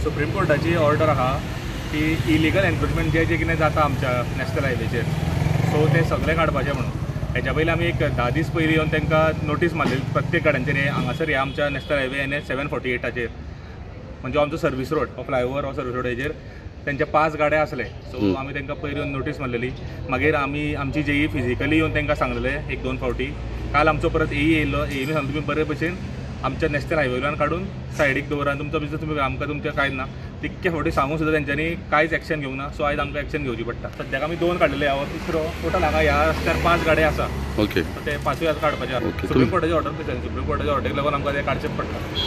Supreme कोर्टाची order आहा की illegal encroachment जे जे कितें जाता आमच्या नॅशनल हायवेचेर, सो ते सगळे काडपाचे म्हणून. हेच्या पयलीं आमी एक 10 दीस पयलीं येवन तांकां नोटीस मारलेली प्रत्येक गाड्यांचेर, हे हांगासर हे आमच्या नॅशनल हायवे NH 748 म्हणजे आमचो सर्वीस रोड हो फ्लायओवर हो सर्वीस रोड हेजेर तेंचे 5 गाड्या आसले. सो आमी तांकां पयलीं येवन नोटीस मारलेली. मागीर आमी आमची जेई फिजिकली येवन तांकां सांगलेले 1-2 फावटी. काल आमचो परत एई येयल्लो, एईनूय सांगता तुमी बरे भशेन आमच्या नॅशनल हायवेल्यान काडून सायडीक दवरा, तुमचो बिजनेस तुमी आमकां तुमचें कांय ना. तितके फावटी सांगून सुद्दां तेंच्यांनी कांयच एक्शन घेवंक ना. सो आयज आमकां एक्शन घेवची पडटा. सद्याक आमी 2 काडलेले, हो तिसरो. टोटल हांगा ह्या रस्त्यार 5 गाडये आसा. ओके, ते 5 आतां काडपाचे आसा. सुप्रीम कोर्टाची ऑर्डर, सुप्रीम कोर्टाच्या ऑर्डरीक लागून आमकां ते काडचेच पडटा.